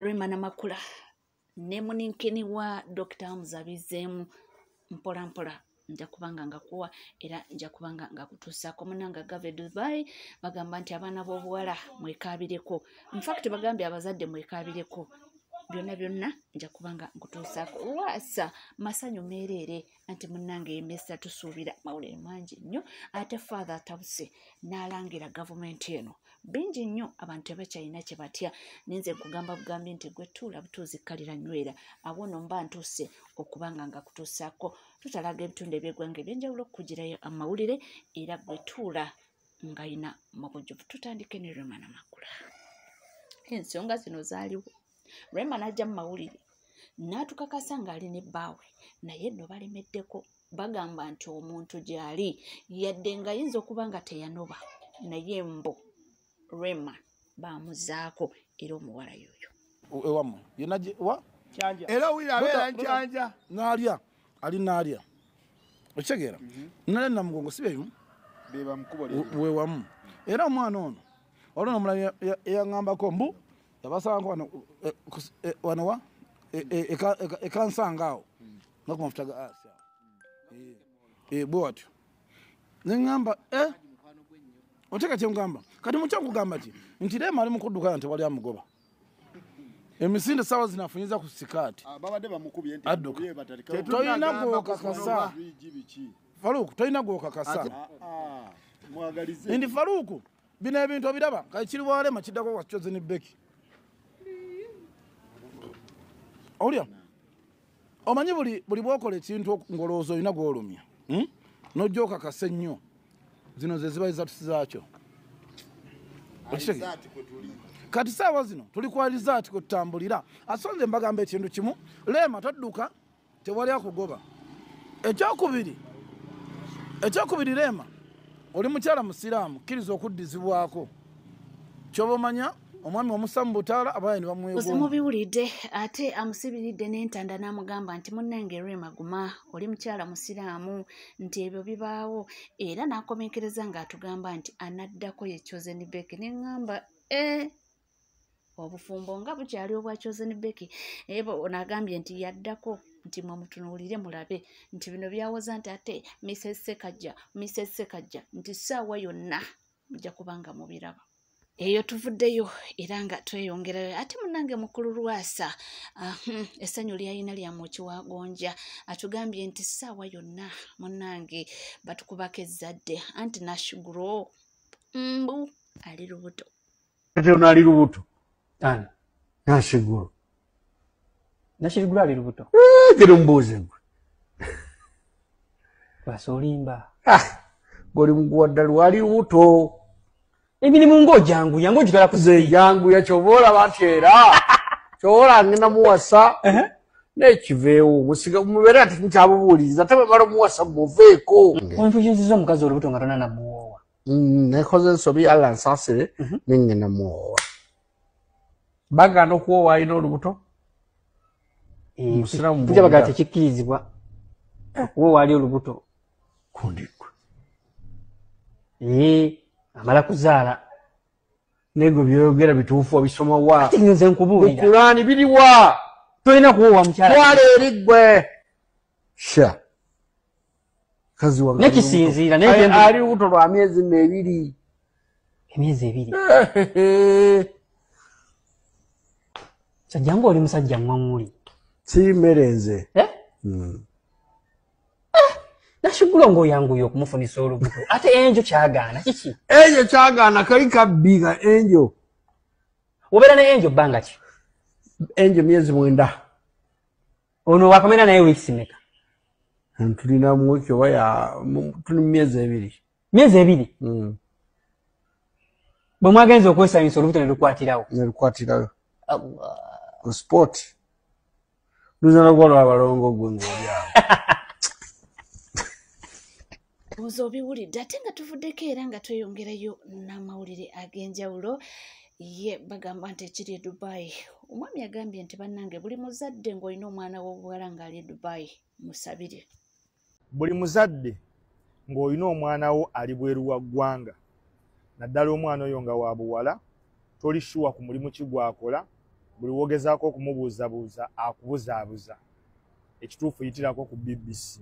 Rema Namakula ne muninkini wa Dr. Hamza bizeemu mpola mpola, nja kubanga ngakuwa era nja kubanga ngakutuusaako. Munanga gave Dubai bagamba nti abaana b'obuwala mwekaabireko, infact bagambye abazadde mwekaabireko. Byonna byonna nja kubanga nkutuusaako. Lwasa masanyu meereere anti munnange emesa tusuubira mawulire mangi nnyo, ate Father atabuse n'alangira gavumenti eno bingi nnyo, abantu tebakyalina kye batya. Ninze nkugamba bugambi nti gwe tuula butuuzi kkalira nywera, awo nno mba ntuuse okubanga nga kutuusaako. Tutalaga ebitundu eby'eggwanga ebyenjawulo okukugirayo amawulire, era gwe tuula ngayina mu bujjuvu. Tutandike ne Rema Namakula. Ensonga zino zaaliwo, Rema n'ajja mu mawulire n'atukakasa ng'ali ne bbaawe, naye nno balemeddeko. Bagamba nti omuntu gy'ali yadde ng'ayinza okuba nga teyanoba, naye mbu Rema bamuzaako era omuwala yoyo. Ewammwe yena wa era owulira abeera Nkyanja naalya ali naalya okitegeera nalya Namugongo si bebimu wewamu. Era omwana ono olwo nomulala eyaŋŋambako mbu yabasangako wano wa ekansanga awo nga ku mafuta ga asi awo bwe watyo neŋŋamba oteka kyengamba. Kati mukyo nkugamba ki nti Rema ali mu kudduka nti wali amugoba emisinde sawa zinafunyiza ku sikaati babadde bamukubye nti adduka. Tolina gw'okakasa Faruku, tolina gw'okakasa ndi Faruku, bino ebintu obiraba kati kiri wa Rema kiddako wa Chosen Becky. Owulira omanyi buli bw'okola ekintu ng'olowooza olina gw'olumya n'ojja okakasa ennyo, zino ze ziba zatusi zaakyo. Kati saawa zino tuli kwa rizaati kwe tutambulira. Asonze mbagamba ekintu kimu, Rema todduka tewali akugoba. Ekyokubiri Rema oli mukyala musiraamu, kkiriza okuddizibwako. Ky'oba omanya omwami omussa mu butaala abaana ne bamwegomba. Mubiwulidde ate amusibiridde n'entanda n'amugamba nti munnange Rema guma, oli mukyala musiraamu, nti ebyo bibaawo. Era n'akomekereza ng'atugamba nti anaddako ye Chosen Becky. Ne ŋŋamba obufumbo nga bukyali obwa Chosen Becky. Ono agambye nti yaddako nti mwe mutunuulire mulabe nti bino byawoza nti ate Mrs. Sekajja, Mrs. Sekajja nti ssaawa yonna mujja kubanga mubiraba. Eyo tuvuddeyo era nga tweyongerayo. Ate munnange mukulu Lwasa essanyu ly'alina lya mwoki wa gonja, atugambye nti ssaawa yonna munnange batukubako ezzadde anti Nashigro mbu ali lubuto. Ono ali lubuto. Ani? Nashigro. Nashigro ali lubuto. Gera ombuuze gwe. Lwasa olimba. Goli muguwa ddala ali lubuto. Emirimu ng'ojanguya ng'ogitwala ku nze njanguya ky'oba olaba nti era ky'oba olaba ngenda muwasa n'ekiveewo musiga mubeere ati nkyabubuuliriza ate bwe mala omuwasa muveeko. Onfukirizza omukazi olubuto nga tonna namuwoowa. Nekoze ensobi Allah nsaasire ne ngenda muwoowa. Bagaana okuwoowa alina olubuto? Omusiraamu Tujja bagala tekikkirizibwa okuwoowa ali olubuto. Kundi ggwe. Amala kuzaala. Nego byogera bituufu obisoma wa? Ate nze nkubuulira. Kulaani biriwa? Tolina kuwoowa mukyala. Twala eri ggwe. Sha. Kazi wange. Nekisinziira naye ali lubuto lwa myezi ebiri. Emyezi ebiri. Sajja ng'oli musajja ŋŋwaŋŋuli. Si mmere nze. Nashiguro ng'oyanguye okumufunisa olubuto ate enjo kyagaana kiki? Enjo kyagaana kali kabbi ka enjo. Obeera ne enjo bbanga ki? Enjo myezi 9. Ono wakamera naye wiiki mmeka? Tulina mu wiiki oba ya tuli mu myezi 2. Myezi 2? Bwe mwagenze okwesanyusa olubuto ne lukwatirawo? Ne lukwatirawo. Allah. Ku sport. Luzana gwa lw'abalongo gwe ng'oli awo. Obuuza obiwulidde ate nga tuvuddeko era nga tweyongerayo n'amawulire ag'enjawulo. Ye bagamba nti ekiri e Dubai. Omwami agambye nti bannange buli muzadde ng'olina omwana w'obuwala ng'ali e Dubai musabire. Buli muzadde ng'olina omwana wo ali bweru wa ggwanga, naddala omwana oyo nga wa buwala, toli shuwa ku mulimu ki gw'akola, Buli wogezaako okumubuuzabuuza akubuzaabuza. Ekituufu yitirako ku BBC,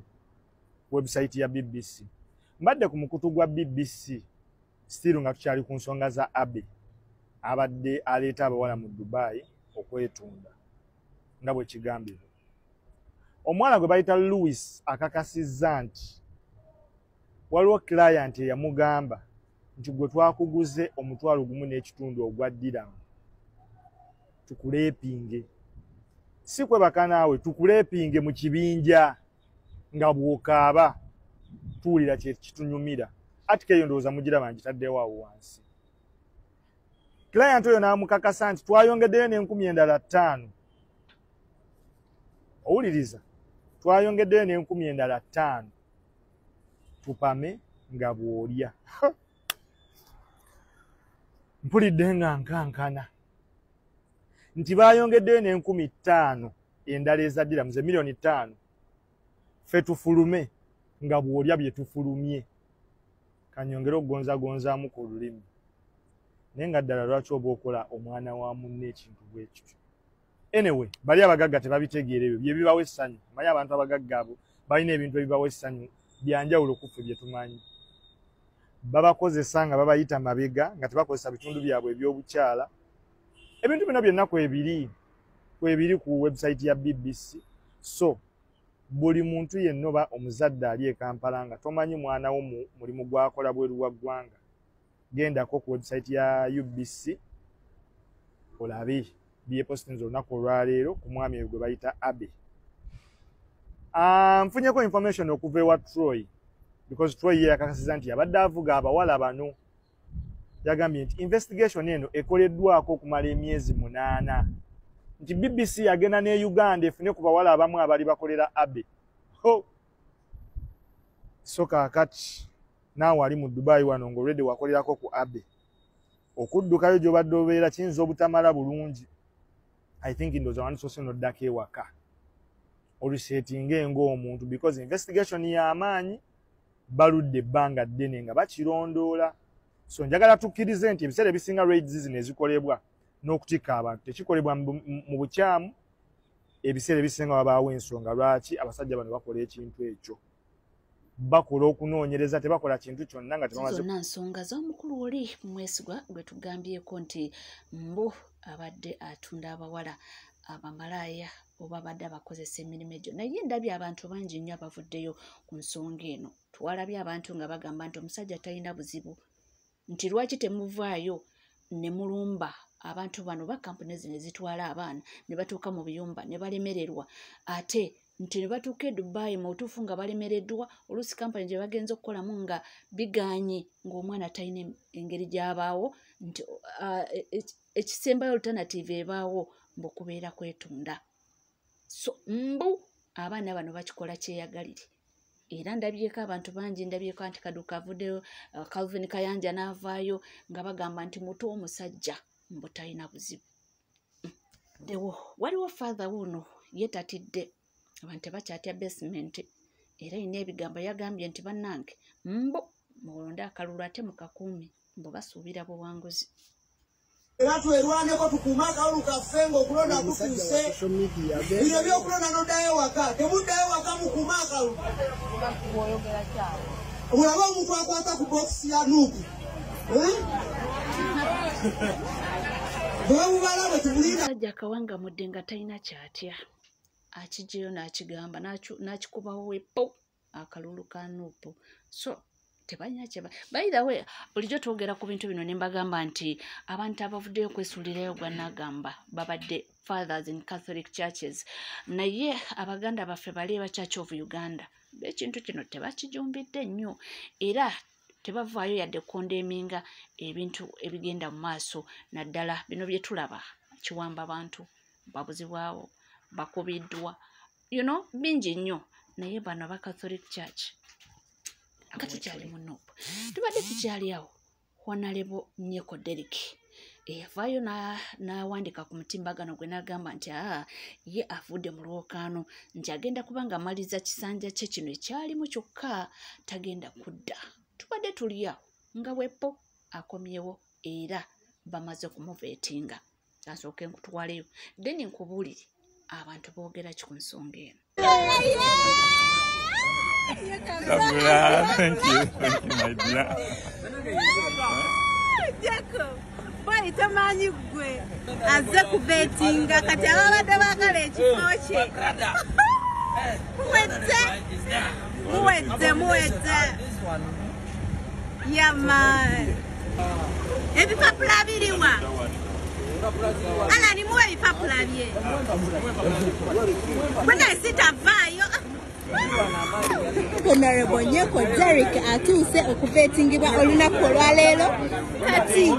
website ya BBC. Mbadde ku mukutu gwa BBC still nga tukyali ku nsonga za Abe abadde aleeta abawala mu Dubai okwetunda nga bwe kigambibwa. Omwana gwe bayita Louis akakasizza nti waliwo client eyamugamba nti gwe twakuguze 1,500 ogwa dirham tukulepinge, si kwebaka naawe, tukulepinge mu kibinja nga bw'okaaba tuwulira kye kitunyumira. Ati keyo ndowooza mugiraba ngitaddewo awo wansi. Client oyo n'amukakasa nti twayongeddeyo n'enkumi endala 5. Owuliriza, twayongeddeyo n'enkumi endala 5 tupame nga bw'olya. Mpulidde nga nkankana nti bayongeddeyo n'enkumi 5 endala eza dirham ze 5 million, ffe tufulume nga bw'olya bye tufulumye. Kanyongere okugonzagonzaamu ku lulimi, naye nga ddala lwaki oba okola omwana wa munne ekintu bwe kityo? Anyway, bali abagagga tebabitegeera ebyo bye bibawa essanyu. Manyi abantu abagagga abo balina ebintu ebibawa essanyu byanjawulo ku ffe bye tumanyi. Babakozesa nga babayita mabega, nga tebakozesa bitundu byabwe ebyobukyala. Ebintu bino byonna kwebiri ku website ya BBC. So buli muntu yenna oba omuzadde ali e Kampala nga tomanyi mwana wo mulimu gwakola bweru wa ggwanga, gendako ku website ya UBC olabe byepostinze olunaku olwaleero ku mwami oyo gwe bayita Abe. Nfunyeko information okuva ewa Troy, because Troy ye yakakasiza nti abadde avuga abawala bano. Yagambye nti investigation eno ekoleddwako okumala emyezi 8, nti BBC yagenda ne Uganda efune ku bawala abamu abali bakolera Abe. Ho! So kaakati naawe ali mu Dubai wano ng'olwedde wakolerako ku Abe, okuddukayo gy'obadde obeera kiyinza obutamala bulungi. I think ndowooza wandisoose n'oddako ewaka olusetinge ng'omuntu, because investigation y'amaanyi, baludde ebbanga ddene nga bakirondoola. So njagala tukkirize nti ebiseera ebisinga raids zino ezikolebwa n'okutikka abantu tekikolebwa mu bukyamu. Ebiseera ebisinga wabaawo ensonga lwaki abasajja bano bakola ekintu ekyo. Bakola okunoonyereza, tebakola kintu kyonna nga tebamaze. Zonna nsonga z'omukulu oli Mwesigwa gwe tugambyeko nti mbu abadde atunda abawala abamalaaya oba abadde abakozesa emirimu egyo. Naye ndabye abantu bangi nnyo abavuddeyo ku nsonga eno. Twalabye abantu nga bagamba nti omusajja talina buzibu, nti lwaki temuvaayo ne mulumba abantu bano ba kampuni zino ezitwala abaana ne batuuka mu biyumba ne balemererwa, ate nti ne batuuka e Dubai mu butuufu nga balemereddwa, oluusi kampani gye bagenze okukolamu nga biganye ng'omwana talina engeri gy'abaawo, nti ekisembayo alternative ebaawo mbu kubeera kwetunda. So mbu abaana bano bakikola kyeyagalire. Era ndabyeko abantu bangi, ndabyeko anti Kaduka avuddeyo, Calvin Kayanja n'avaayo nga bagamba nti muto omusajja mbu talina buzibu. Dewo waliwo father wuno ye tatidde, abantu tebakyatya basement, era ayina ebigambo yagambye nti bannange mbu mulonde akalulu ate mukakuume, mbu basuubira buwanguzi. Era twerwaneko tukuume akalulu kaffe ng'okulonda kutuuse. Bino ebyokulonda n'oddayo waka, temuddayo waka, mukuume akalulu. Olabe omuntu akwata ku bokisi ya Nuupu. Bwebubala bwe tubulinda. Omusajja akawangamudde nga talina kyatya, akijjayo n'akigamba n'akikubawo wepo akalulu ka Nuupu. So tebalina kyeba. By the way, bulijjo twogera ku bintu bino ne mbagamba nti abantu abavuddeyo okwesuulirayo gwa nagamba babadde fathers in Catholic churches, naye abaganda baffe bali aba Church of Uganda ekintu kino tebakijumbidde nnyo, era tebavaayo yadde kondeminga ebintu ebigenda mu maaso, naddala bino bye tulaba kiwamba bantu babuzibwawo, bakubiddwa, you know, bingi nnyo. Naye bano aba Catholic Church nga tukyali mu Nuupu, tubadde tukyali awo. Honorable Nyeko Derrick eyavaayo n'awandika ku mutimbagano gwe n'agamba nti ye avudde mu lwokaano, nti agenda kuba nga amaliza kisanja kye kino ekyalimu kyokka tagenda kudda. Tubadde tuli awo nga bwepo akomyewo era bamaze kumuveetinga. Kasooke nkutwaleyo then nkubuulire abantu boogera ki ku nsonga eno. Thank you, my dear. Jacob, boy, tomanyi gwe azze kubetinga kati ababadde baagala ekifo kye. Muwedde, muwedde, muwedde. Yeah, man. Ebipapula biriwa? Alani muwe ebipapula bye. Bwana sitavaayo. Honorable Nyeko Derrick atuuse okubetingibwa olunaku olwaleero kati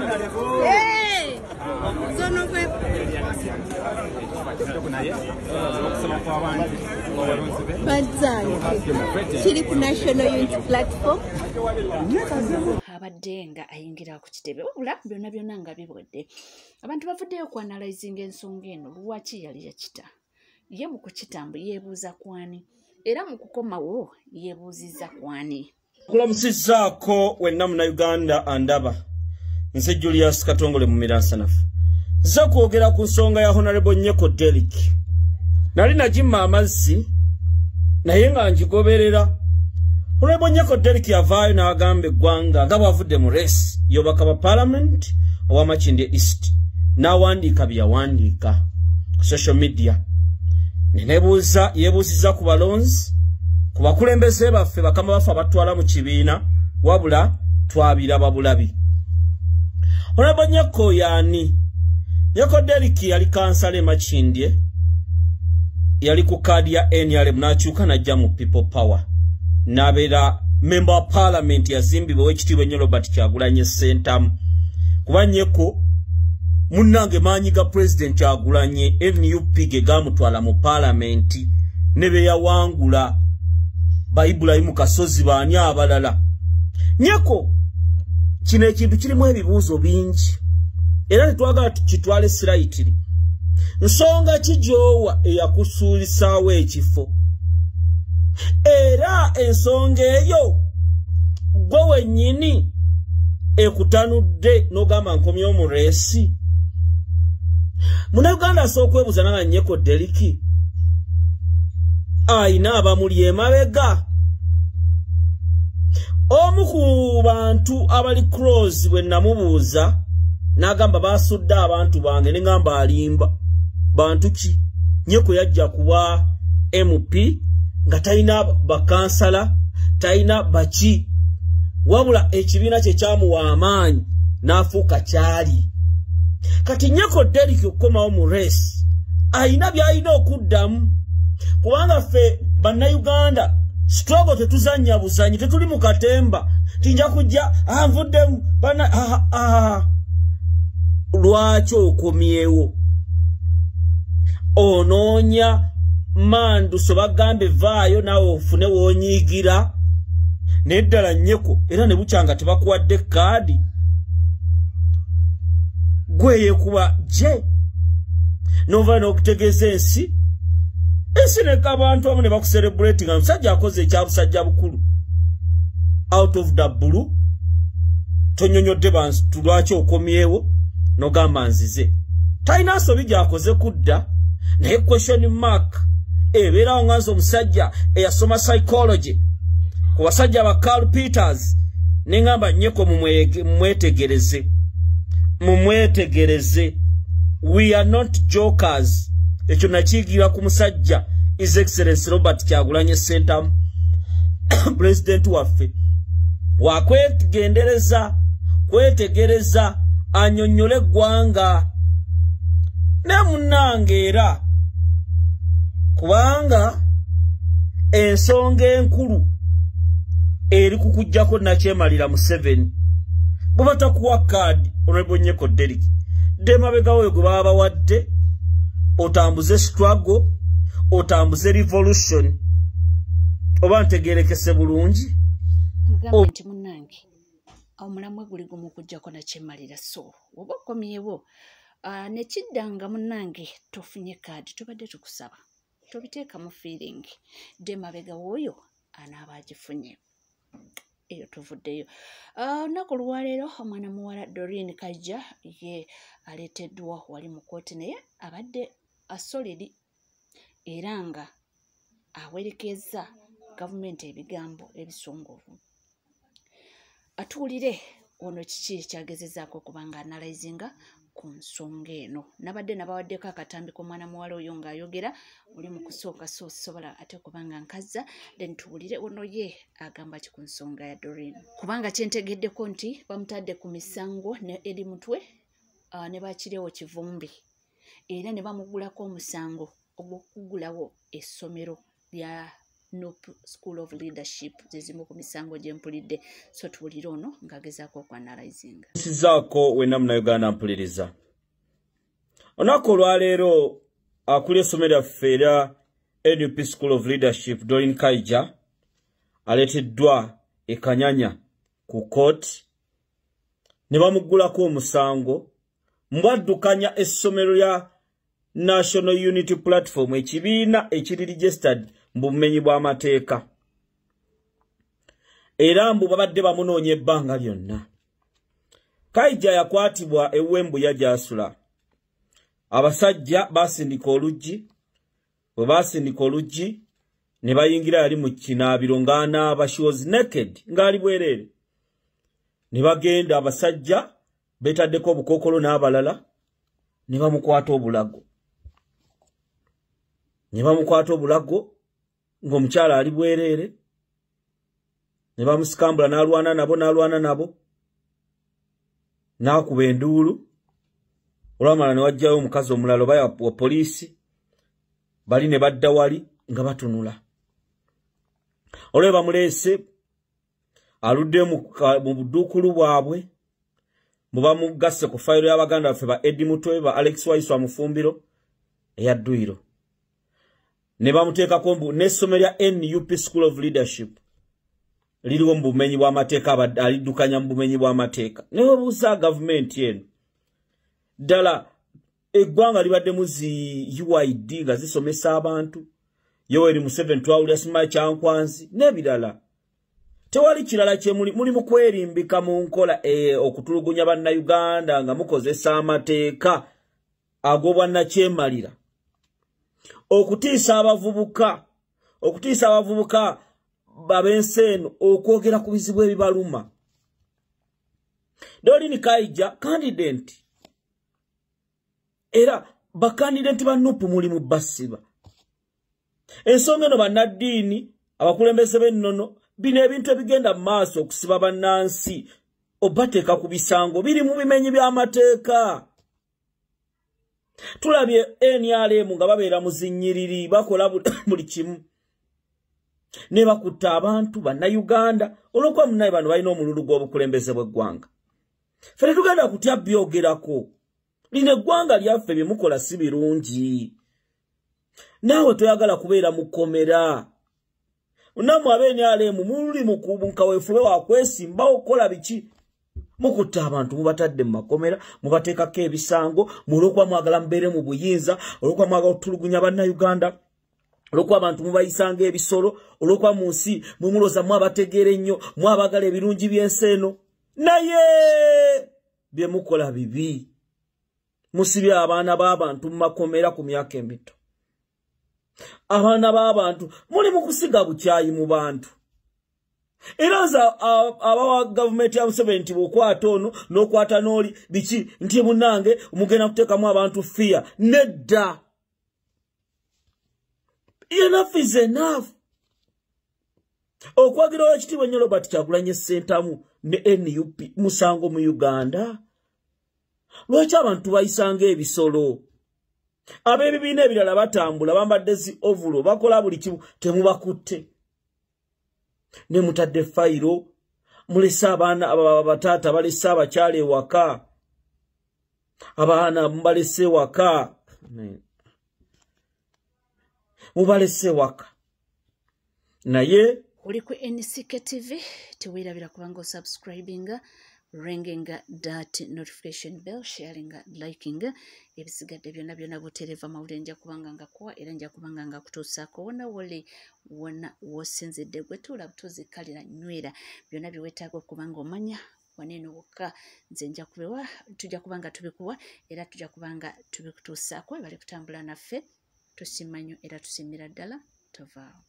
kiri ku National Unity Platform. Abadde nga ayingira ku kitebe wabula byonna byonna nga bibodde abantu bavuddeyo okuanalyzinga ensonga eno lwaki yali yakita ye mu kukitambu yeebuuza kwani era mu kukomawo yeebuuzizza kwani. Kulamusizzaako wenna Munnayuganda andaba, nze Julius Katongole Mumiransanafu. Nze kwogera ku nsonga ya Honorable Nyeko Derrick. Nali nagimma amazzi naye nga ngigoberera. Honorable Nyeko Derrick yavaayo n'agamba eggwanga nga bw'avudde mu race y'obubaka bwa Parliament owa Makindye East n'awandiika bye yawandiika ku social media. Nenebuuza yeebuuzizza ku balonzi, ku bakulembeze baffe bakama baffe abatwala mu kibiina, wabula twabiraba bulabi. Honorable Nyeko y'ani? Nyeko Derrick yali kansala e Makindye, yali ku kaadi ya NRM n'akyuka n'ajja mu People Power, n'abeera member wa Parliament yazimbibwa ow'ekitiibwa ennyo Robert Kyagulanyi Ssentamu. Kuba Nyeko munnange maanyi ga President Kyagulanyi NUP ge gaamutwala mu Parliament ne be yawangula ba Ibrahim Kasozi baani abalala. Nyeko kino ekintu kirimu ebibuuzo bingi era tetwagala tukitwale slightly. Nsonga ki gy'owa eyakusuulisaawo ekifo? Era ensonga eyo gwe wennyini ekutanudde n'ogamba nkomyewo mu reesi. Munnayuganda asobola okwebuuza nga Nyeko Derrick ayina abamuli emabega. Omu ku bantu abali close bwe namubuuza n'agamba basudde abantu bange, ne ngamba alimba. Bantu ki? Nyeko yajja kuba MP nga talina bakansala, talina baki, wabula ekibiina kye kyamuwa amaanyi n'afuuka kyali. Kati Nyeko Derrick okukomawo mu race ayina by'alina okuddamu, kubanga ffe Bannayuganda struggle tetuzannya buzanyi, tetuli mu katemba tinja kujja nvuddemu bana. Lwaki okomyewo? Onoonya manduso bagambe vaayo naawe ofune w'onyiigira. Naye ddala Nyeko era ne bukyanga tebakuwadde kaadi, gwe yeekuba gye n'ovaayo n'okutegeeza ensi ensi neka abantu abamu ne bakucelebrate nga musajja akoze ekyabusajja bukulu out of the blue. Tonyonyodde bantu lwaki okomyewo n'ogamba nzize. Talina nsobi gy'akoze kudda, naye question mark ebeerawo nga nze omusajja eyasoma psychology ku basajja ba Carl Peters ne ngamba Nyeko mumwetegereze, mumwetegereze. We are not jokers. Ekyo nakiyigira ku musajja His Excellency Robert Kyagulanyi Ssentamu, President waffe. Wakwegendereza, kwetegereza, annyonnyole eggwanga ne munnange era, kubanga ensonga enkulu eri kukuggyako nakyemalira Museveni. Bwe batakuwa kaadi Honorable Nyeko Derrick, dde emabega oyo gwe baba bawadde otambuze struggle, otambuze revolution. Oba ntegerekese bulungi? Mugambe nti munnange omulamwa guli gumu kuggyako nakyemalira, so oba okomyewo nekiddanga munnange tofunye kaadi, tubadde tukusaba tobiteeka mu feeling, dde emabega w'oyo anaaba agifunye. Eyo tuvuddeyo. Olunaku olwaleero omwana muwala Doreen Kaija ye aleeteddwa wali mu kkooti, naye abadde asolidi era nga awerekeza gavumenti ebigambo ebisongovu. Atuwulire ono kiki kyagezezaako okubanga analyzinga ku nsonga eno. Nabadde nabawaddeko akatambi k'omwana muwala oyo ng'ayogera oli mu kusooka, so sobola ate okubanga nkazza, then tuwulire ono ye agamba ki ku nsonga ya Doreen. Kubanga kyentegeddeko nti bamutadde ku misango ne Eddie Mutwe ne Bakirewo Kivumbi, era ne bamugulako omusango ogw'okugulawo essomero lya NUP School of Leadership. Zezimu ku misango gye mpulidde, so tuwulire ono ng'agezaako okuanalyzinga. Sizaako wenna Munnayuganda mpuliriza. Olunaku olwaleero akuli essomero lyaffe era NUP School of Leadership, Doreen Kaija aleeteddwa e Kanyanya ku kooti ne bamuggulako omusango mbwaddukanya essomero lya National Unity Platform, ekibiina ekiri registered mu bumenyi bw'amateeka, era mbu babadde bamunoonya ebbanga lyonna. Kaija yakwatibwa ew'Embuya gy'asula. Abasajja basindika oluggi, bwe basindika oluggi ne bayingira, yali mu kinaabiro ng'anaaba, she was naked, ng'ali bwereere. Ne bagenda abasajja beetaddeko obukookolo n'abalala ne bamukwata obulago. Ne bamukwata obulago ng'omukyala ali bwereere, ne bamusikambula n'alwana nabo n'akuba enduulu. Olwamala ne wajjayo omukazi omulala oba wa poliisi, bali ne badda wali nga batunula. Olwe bamuleese aludde mu budduukulu bwabwe, mubamugasse ku fayiro y'abaganda baffe ba Eddie Mutwe, ba Alex Waiswa Mufumbiro eya dduyiro, ne bamuteekako mbu n'essomero lya NUP School of Leadership liriwo mu bumenyi bw'amateeka, aliddukanya mu bumenyi bw'amateeka. Ne weebuuza gavumenti eno, ddala eggwanga libaddemu zi UID nga zisomesa abantu, Yoweri Museveni twawulira simanyi Kyankwanzi n'ebirala. Tewali kirala kye muli mu kwerimbika mu nkola okutulugunya Bannayuganda nga mukozesa amateeka ag'obwannakyemalira, okutiisa abavubuka ab'ensi eno okwogera ku bizibu ebibaluma. Doreen Kaija candidate, era bakandidenti ba NUP muli mu basiba. Ensonga eno bannaddiini, abakulembeze b'ennono, bino ebintu ebigenda mu maaso okusiba bannansi obateeka ku bisango biri mu bimenyi by'amateeka. Tulabye NRM nga babeera mu zinnyiriri, bakola buli kimu ne bakutta abantu Bannayuganda olw'okuba munnaye bano balina omululu gw'obukulembeze bw'eggwanga. Ffe tetugenda kutya byogerako. Lino eggwanga lyaffe bye mukola si birungi. Naawe toyagala kubeera mu kkomera. Nammwe ab'NRM muli mu kaweefube wa kwesimbawo okukola biki? Mukutta abantu, mubatadde mu makomera, mubateekako ebisango, olw'okuba mwagala mubeere mu buyinza, olw'okuba mwagala okutulugunya Bannayuganda, olw'okuba abantu mubayisanga ebisolo, olw'okuba mu nsi mwe mulowooza mwe abategeera ennyo, mwe abaagala ebirungi by'ensi eno. Naye bye mukola bibi. Musibye abaana b'abantu mu makomera ku myaka emito. Abaana b'abantu muli mu kusiga bukyayi mu bantu. Era nze abawa gavumenti ya Museveni nti bw'okwata ono n'okwata n'oli biki nti munnange mugenda kuteekamu abantu fear. Nedda. Enough is enough. Okwagira Oweekitiibwa ennyo Robert Kyagulanyi Ssentamu ne NUP musango mu Uganda. Lwaki abantu bayisanga ebisolo? Ab'ebibiina ebirala batambula bambadde zi ovulo, bakola buli kimu, temubakutte. Ne mutadde fayiro, mulese abaana bataata balese abakyala ewaka, abaana mubalese ewaka, mubalese ewaka. Naye oli ku NCK TV, teweerabira kubanga osubscribinga ringing that notification bell, sharing, liking, ebisigadde byonna byonna butereeva mawulire nja kubanga nga kuwa era nja kubanga nga kutuusaako wonna woli wonna w'osinzidde. Gwe tuula butuuzi kalira nywera byonna bye weetaaga okubanga omanya waneeno wokka nze nja kubiwa, tujja kubanga tubikuwa era tujja kubanga tubikutuusaako. Bali kutambula naffe, tusiima nnyo era tusiimira ddala. Tovaawo.